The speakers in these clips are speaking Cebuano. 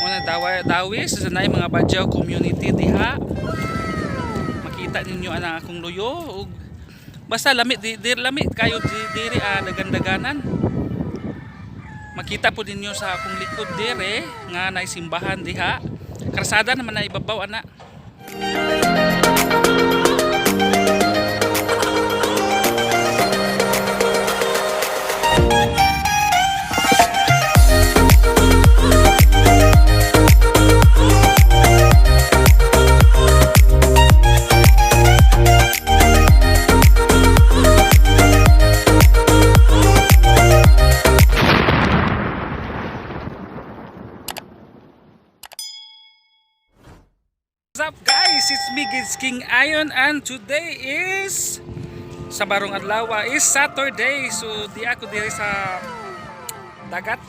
Muna dawa dawis sa nay mga Badjao community diha. Makita ninyo ang akong luyo ug basta lami di lami kayo di, diri dagandaganan. Makita po ninyo sa akong likod dire nga nay simbahan diha. Karsada naman na ibabaw ana. What's up, guys? It's me, Gids King Ayon, and today is sa barong adlaw is Saturday. So di ako diri sa dagat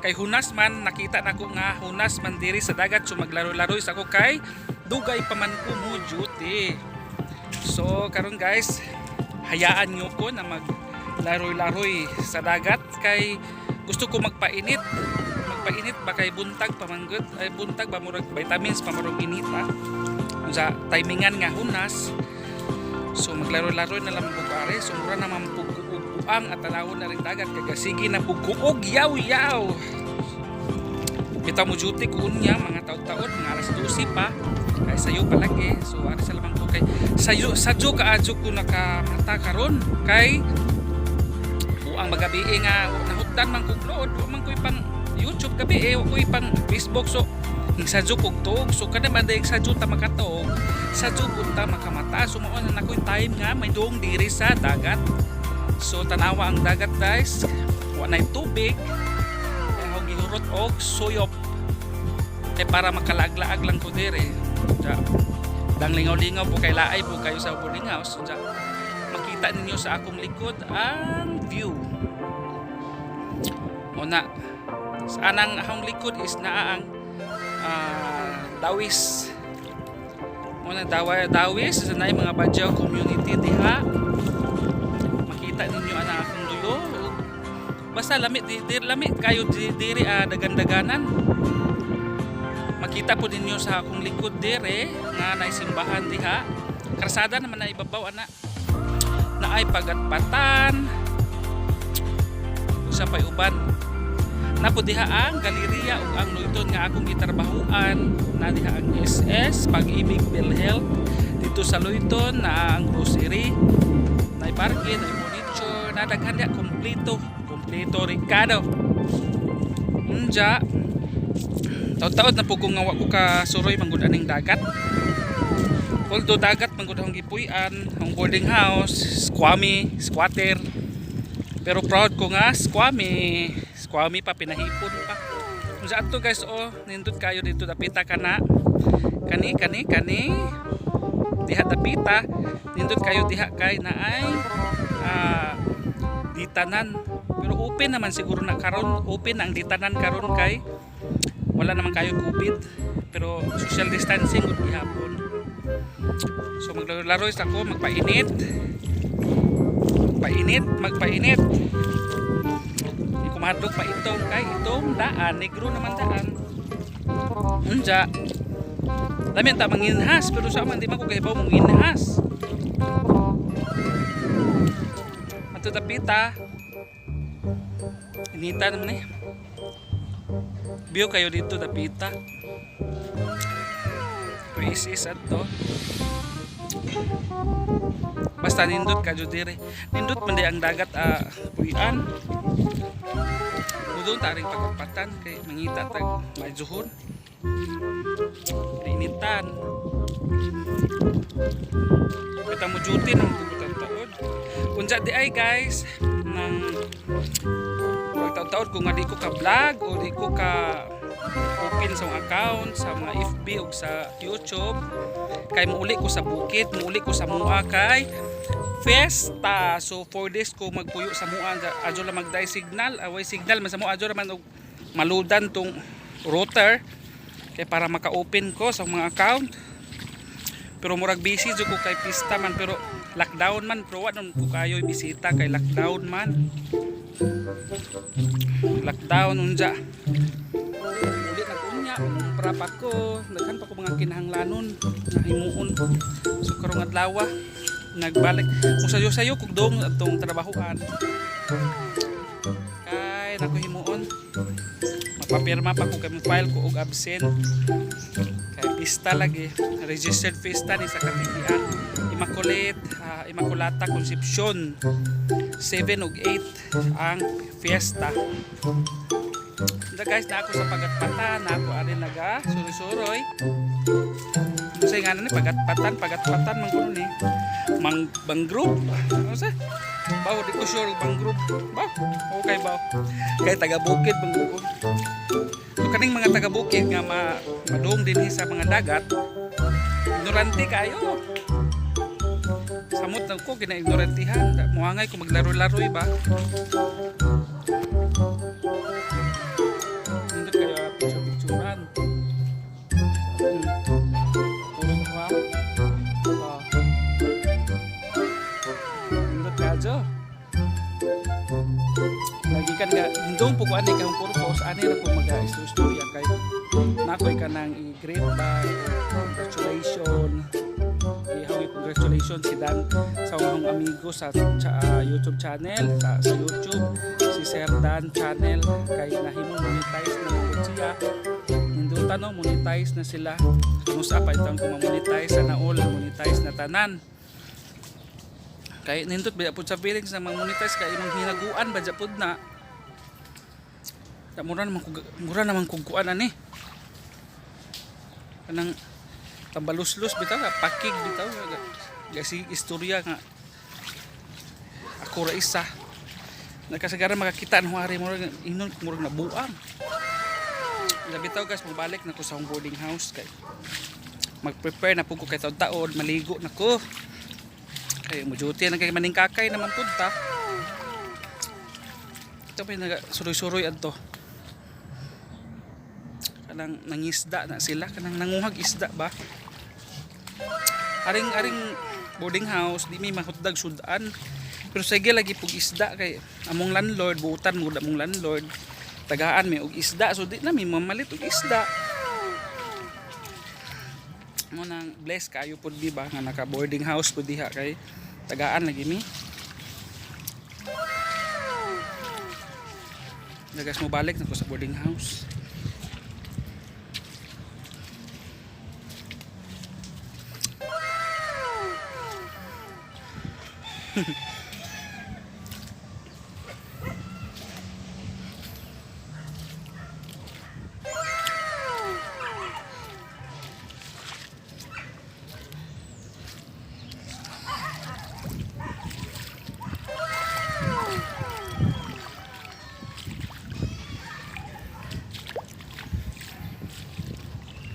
kay hunas man. Nakita nako nga hunas man diri sa dagat, so maglaro-laro sa ako kay dugay pa man ko mo duty. So karon, guys, hayaan nyo ko na maglaroy-laroy sa dagat kay gusto ko magpainit. Magpainit ba kay buntag pa man gud, ay buntag ba, murag vitamins pa, murag inita sa timingan nga hunas. So maglaro-laro na lang pug are. So mura naman pug buang at tanawon na rin dagat kay sige na pug kuog yaw yaw. Bitaw mo duty ko unya mga taon-taon, mga alas 12 pa kay sayo palagi. So ari sa lamang ko kay sayo sadyo kaadyo ko nakamata karon kay buang magabi nga nahutdan man kog load, wa man ko'y pang YouTube gabi eh, wa ko'y pang Facebook. So ning sadyo kog tuog, so kada man dayong sadyo ta makatuog, sadyo pud ta makamata. So mao na nakoy time nga may duong diri sa dagat. So tanawa ang dagat, guys, wa nay tubig kay ako gihurot og suyop kay para makalaaglaag lang ko diri. Ja, dang lingaw-lingaw po kay laay po kayo sa boarding house. Ja, makita ninyo sa akong likod ang view mo na sa anang akong likod is naa ang dawis mo na dawa dawis sa nay mga Badjao community diha. Makita ninyo ang akong luyo. Basta lami di lami kayo di, diri dagandaganan. Makita po ninyo sa akong likod dire nga nay simbahan diha. Karsada naman na ibabaw ana na ay pagatpatan usa pay uban na po diha ang galeriya ug ang Loyton nga akong gitrabahuan na diha ang SS, Pag-ibig, PhilHealth dito sa Loyton na ang grocery na parke na furniture na daghan diha, kompleto kompleto Ricardo. Unja, taod-taod na po kung nga wa ko ka suroy manggod aning dagat, although dagat manggod akong gipuy-an ang boarding house, squammy squatter, pero proud ko nga squammy squammy pa, pinahipon pa. Unsa ato, guys? Oh, nindot kayo dito dapita kana kani kani kani diha dapita. Nindot kayo diha kay naay ditanan, pero open naman siguro na karon. Open ang ditanan karon kay wala naman kayo COVID, pero social distancing gud gihapon. So maglaro-laro ako, magpainit, magpainit, magpainit. Di ko mahadlok pa itong kay itong daan negro naman daan. Unja, dami ang tamang inhas, pero sa man di man ko kahibaw mong inhas. Ato dapita, inita naman eh. View kayo dito dapita. Is is ato. Basta nindot ka jud dire. Nindot man di ang dagat puy-an. Mudong ta ring pagpatan kay mangita tag majuhon. Initan. Kita mo duty ng pugutan taod. Unsa di ay, guys, nang taod-taod kung nga di ko ka vlog o di ko ka open sa mga account sa mga FB o sa YouTube kay muuli ko sa bukid, muuli ko sa mua kay fiesta. So 4 days ko magpuyo sa mua. Adyo lang magday signal, away signal man sa mua. Adyo man og maludan tong router kay para maka-open ko sa mga account, pero murag busy jud ko kay pista man, pero lockdown man, pero wa nun ko kayo bisita kay lockdown man, lockdown. Unja, uli na ko. Magobra pa ko, daghan pa ko mga kinahanglanon nga himuon. So karong adlaw nagbalik musayo-sayo kog dong atong trabahoan. Kay nako himuon. Magpapirma pa ko kay mo file ko og absent. Kay pista lagi, registered pista ni sa Katikian. Immaculate, Immaculata Concepcion, 7 ug 8 ang fiesta. Unsa guys, na ako sa pagatpatan, na ako ari naga suroy-suroy. Unsa nga ni pagatpatan, pagatpatan man kuno ni. Mang mangrove. Ano sa? Baw, di ko sure mangrove. Baw, okay baw. Kay taga bukid man ko. So kaning mga taga bukid nga ma madung dinhi sa mga dagat, ignorante kayo. Samot na ko gina-ignorantihan. Muhangay ko maglaro-laroy ba. Nindot kayo picture-picturean. Puro ko ha. Oh. Nindot kayo. Lagi kan nga hindong po ko ani kay puro pause ani ra ko maga-istorya kay nakoy kanang i-greet ba, congratulations. Ihaw congratulations si Dan sa akong amigo sa YouTube channel sa YouTube, si Sir Dan channel, kay nahimo monetize na mo siya. Ninduta no, monetize na sila. Musa pa itang kung ma-monetize na all, monetize na tanan. Kay nindot ba pud sa feelings na ma-monetize kay imong hinaguan ba pud na. Ta mura naman kog kuan ani. Kanang tambaluslos bitaw nga pakig bitaw kasi istorya nga ako ra isa. Nakasagaran makakita ng hari murag inon murag nabuang. Bitaw guys, mobalik na ko sa akong boarding house kay mag-prepare na pud ko kay taon-taon maligo na ko. Kay mo duty na kay maning kakay naman pud ta. Ito may naga suroy-suroy adto. Kanang nangisda na sila, kanang nanguhag isda ba. Aring boarding house di mi mahutdag sudan. Pero sige lagi pug isda kay among landlord buutan mo among landlord. Tagaan mi og isda, so di na mi mamalit og isda. Mo nang bless kayo pud di ba nga naka boarding house pud diha kay tagaan lagi mi. Nagas mo balik na ko sa boarding house.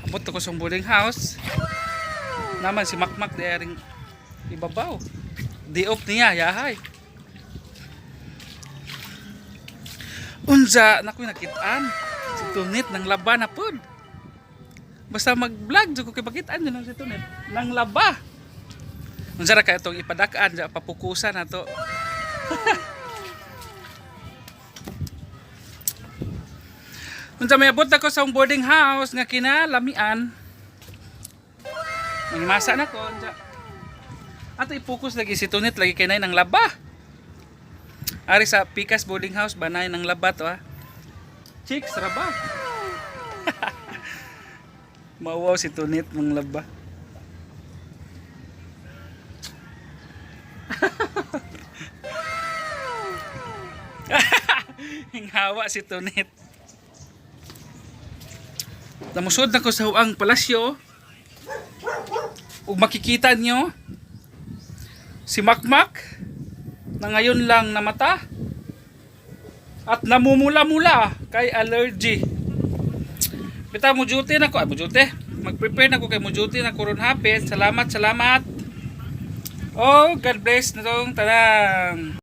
Abot ko sa boarding house. Naman si Makmak di aring ibabaw. Di off niya, yahay. Unsa nakoy nakitaan. Si Tunit nang laba na pod. Basta mag-vlog jud ko kay pakitaan jud si Tunit nang laba. Unsa ra kay itong ipadak-an ja papukusan nato. Unsa may abot ako sa boarding house nga kinalamian. Mangimasa na ko unsa. Ato i-focus lagi si Tunit lagi kay nay nang laba. Ari sa Pikas boarding house banay nang laba to ha. Chicks ra ba? Mawaw si Tunit mang laba. Hinghawa si Tunit. Namusod na ko sa huang palasyo. Ug makikita nyo si Makmak na ngayon lang namata at namumula-mula kay allergy. Bitaw mo duty na ko, ay mo duty. Mag-prepare na ko kay mo duty na ko ron hapit. Salamat, salamat. Oh, God bless na tong tanan.